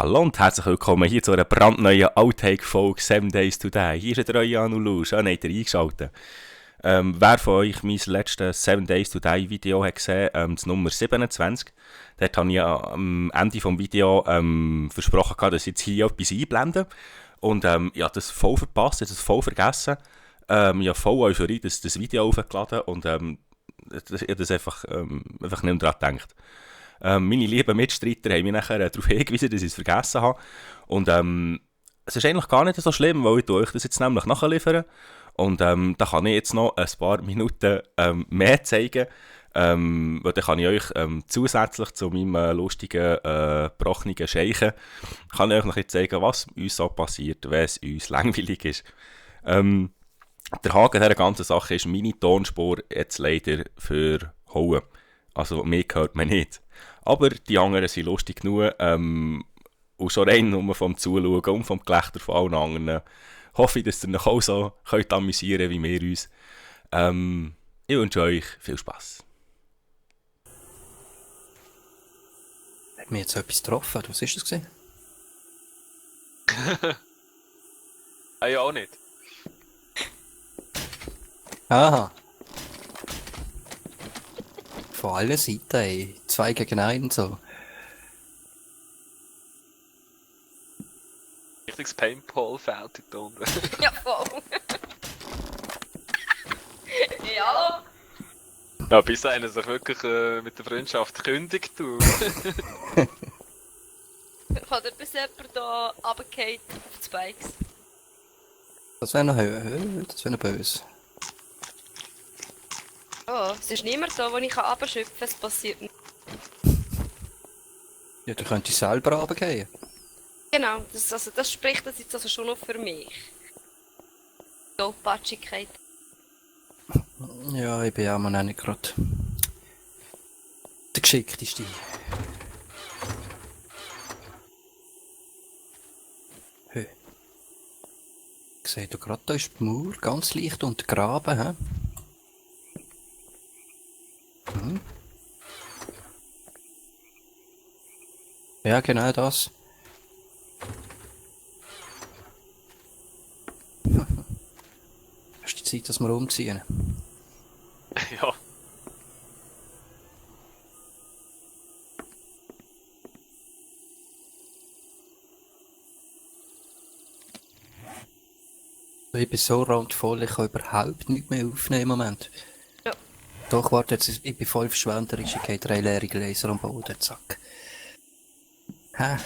Hallo und herzlich willkommen hier zu einer brandneuen Outtake-Folge 7 Days to Die. Hier ist der Ryan Ulu, schön habt ihr eingeschaltet. Wer von euch mein letztes 7 Days to Die Video hat gesehen, das Nummer 27, dort habe ich am Ende des Videos versprochen, dass ich jetzt hier etwas einblende. Und ich habe das voll verpasst, ich habe das voll vergessen. Ich habe voll Euphorie das Video aufgeladen und ich habe das einfach nicht mehr daran gedacht. Meine lieben Mitstreiter haben mich nachher darauf hingewiesen, dass ich es vergessen habe. Und es ist eigentlich gar nicht so schlimm, weil ich euch das jetzt nämlich nachliefern. Und da kann ich jetzt noch ein paar Minuten mehr zeigen. Weil dann kann ich euch zusätzlich zu meinem lustigen, gebrochenen Scheichen, kann ich euch noch zeigen, was uns so passiert, wenn es uns langweilig ist. Der Haken dieser ganzen Sache ist, meine Tonspur jetzt leider verhauen. Also mir hört man nicht. Aber die anderen sind lustig genug. Und schon rein nur vom Zuschauen und vom Gelächter von allen anderen hoffe ich, dass ihr euch auch so könnt amüsieren wie wir uns. Ich wünsche euch viel Spass. Hat mir jetzt etwas getroffen? Was war das gewesen? Ja, auch nicht. Aha. Von allen Seiten, ey. 2 gegen 1 so. Richtiges Paintball-Feld da unten. Ja, voll. Ja. Ja, bis einer sich wirklich mit der Freundschaft kündigt, du. Oder bis jemand hier runterfällt auf die Spikes. Das wäre noch böse. Oh, es ist niemand da, wo ich runterschöpfen kann, es passiert nicht. Ja, du könntest selber runtergehen. Genau, das spricht das jetzt also schon noch für mich. Patschigkeit. Ja, ich bin auch mal nicht gerade der Geschickteste. Hö. Ich sehe da gerade, da ist die Mauer ganz leicht untergraben, hä? Ja, genau das. Hast du die Zeit, dass wir umziehen? Ja. Ich bin so randvoll, ich kann überhaupt nichts mehr aufnehmen im Moment. Ja. Doch, warte, jetzt, ich bin voll verschwenderisch, ich gehe 3 leere Gläser am Boden, zack. Hä?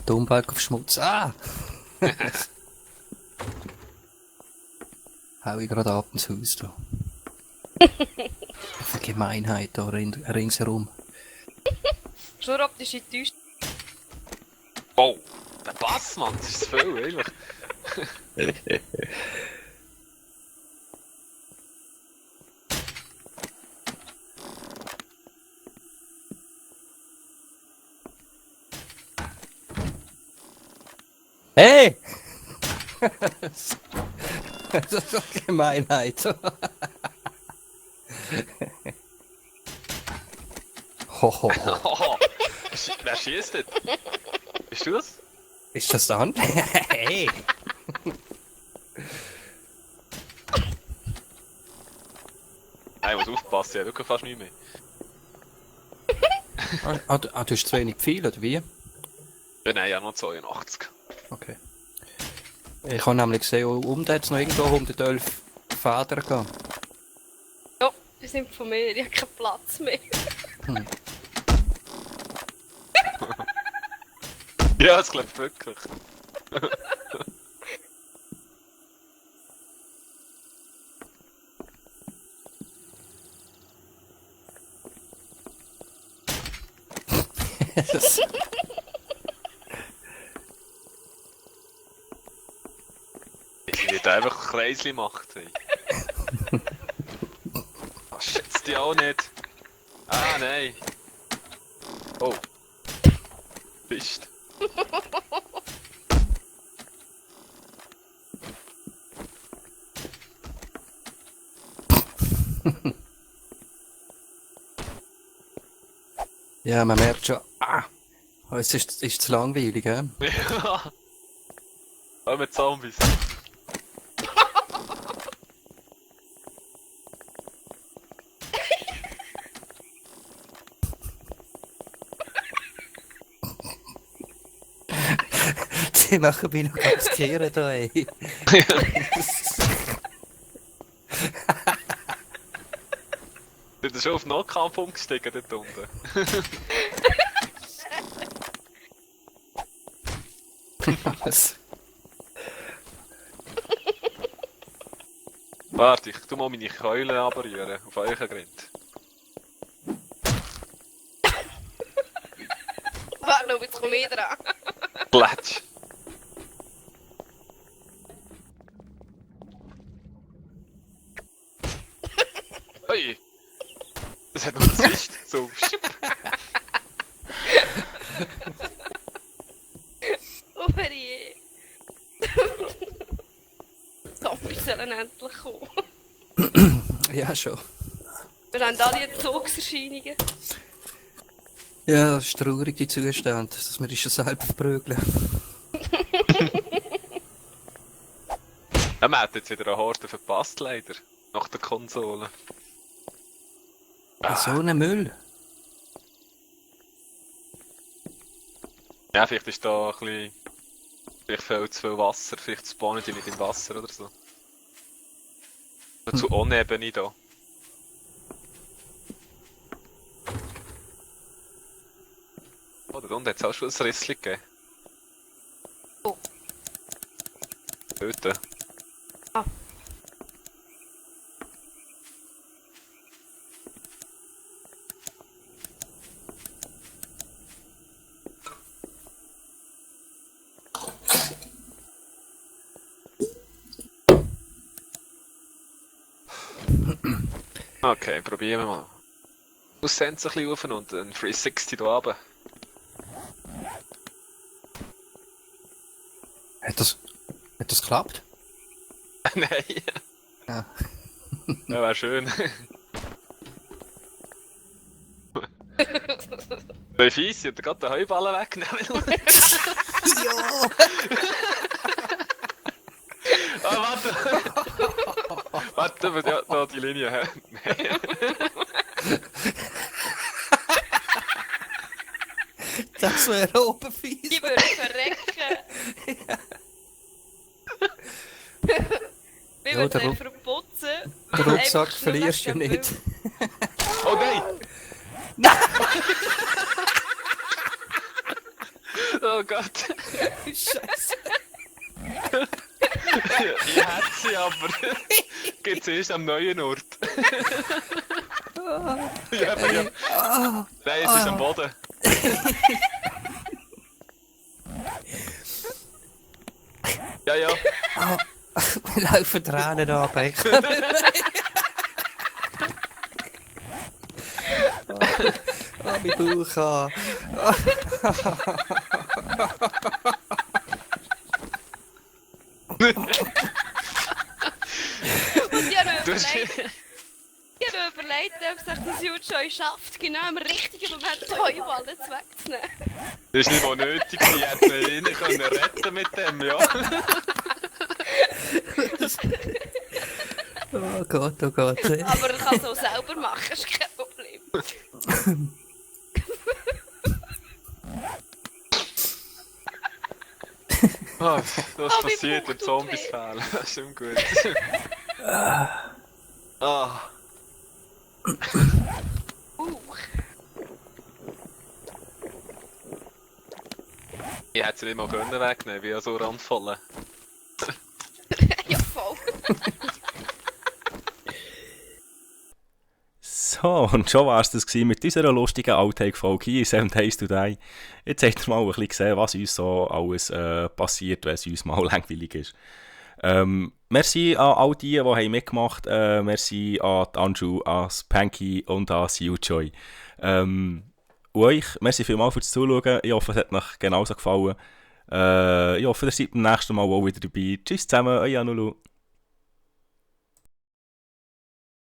Dummbalg auf Schmutz, ah! Hau ich gerade ab ins Haus, da. Eine Gemeinheit da ringsherum. Schon optisch enttäuscht. Oh, der Bass, Mann, das ist zu viel, ehrlich. Hey! Das ist doch Gemeinheit. Hoho. Oh, wer schießt das? Bist du das? Ist das dann? Hey! Nein, ich muss aufpassen, ich habe wirklich fast nicht mehr. Du hast zu wenig viel, oder wie? Ja, nein, ja, noch 82. Okay. Ich habe nämlich gesehen, da hat es noch irgendwo 111 Federn gehabt. Ja, die sind von mir, ich habe keinen Platz mehr. Ja, das glaube ich wirklich. Ich will einfach ein Kreisli machen. Hey. Ach, schätzt die auch nicht. Ah, nein. Oh. Bist. Ja, man merkt schon. Ah! Oh, jetzt ist es zu langweilig, hä? Ja. Auch mit Zombies. Die machen mich noch ganz Tiere da, ey. Du bist schon auf den Nahkampf umgestiegen dort unten. Was? Warte, ich tu mal meine Keule abrühren auf euren Grind. Warte, jetzt komme ich dran. Plätsch! Ui! Das hat noch gezischt. So, schipp. Oh, je. Zombies sollen endlich kommen. Ja, schon. Wir haben alle Entzugserscheinungen. Ja, das ist traurig, die Zustände, dass wir uns schon selber verprügeln. Ja, man hat jetzt wieder eine Horde verpasst, leider. Nach der Konsole. So ein Müll. Ja, vielleicht ist da ein bisschen... Vielleicht fehlt zu viel Wasser, vielleicht spawnen die nicht im Wasser oder so. Zu uneben da. Oh, da unten hat es auch schon ein Rissli gegeben. Oh. Dort. Ah. Okay, probieren wir mal. Aussenz ein bisschen rauf und ein 360 hier oben. Hat das geklappt? Nein! Ja. Ja, wäre schön. Der Fies, hat gerade den Heuballen weggenommen. Ja! Ah, warte! Warte, ja, da die Linie. Hä? Nein. Das wäre oben fies. Die würden verrecken. Wir Ja, würden der den verputzen. Den Rucksack verlierst du nicht. Oh nein! Oh Gott! Scheiße. Ich hätte sie, aber geht's erst am neuen Ort. Ja, aber ja. Nein, es ist am Boden. Ja, ja. Wir laufen Tränen ab, ey. Oh, mein Bauch an. Und ich habe Du hast... überlegt, ob sich das Jutschoi schafft, genau im richtigen Moment die Heuballen wegzunehmen. Das ist nicht mal nötig, ich hätte ihn retten können mit dem, ja. Oh Gott, oh Gott. Aber er kann es auch selber machen, ist kein Problem. Oh, das Oh, mein passiert, Bauch wenn tut Zombies weh. fehlen. Das ist immer gut. Ah. Ich hätte sie nicht mal können wegnehmen, wie so randvoll. Ja, voll. So, und schon war es das gewesen mit unserer lustigen Outtake-Folge hier in 7 Days to Die. Jetzt habt ihr mal ein bisschen gesehen, was uns so alles passiert, wenn es uns mal langweilig ist. Merci an all die haben mitgemacht haben. Merci an die Anju, an Spanky und an Siujoy. Und euch, merci vielmals fürs Zuschauen. Ich hoffe, es hat euch genauso gefallen. Ich hoffe, ihr seid beim nächsten Mal auch wieder dabei. Tschüss zusammen, euer Anulu.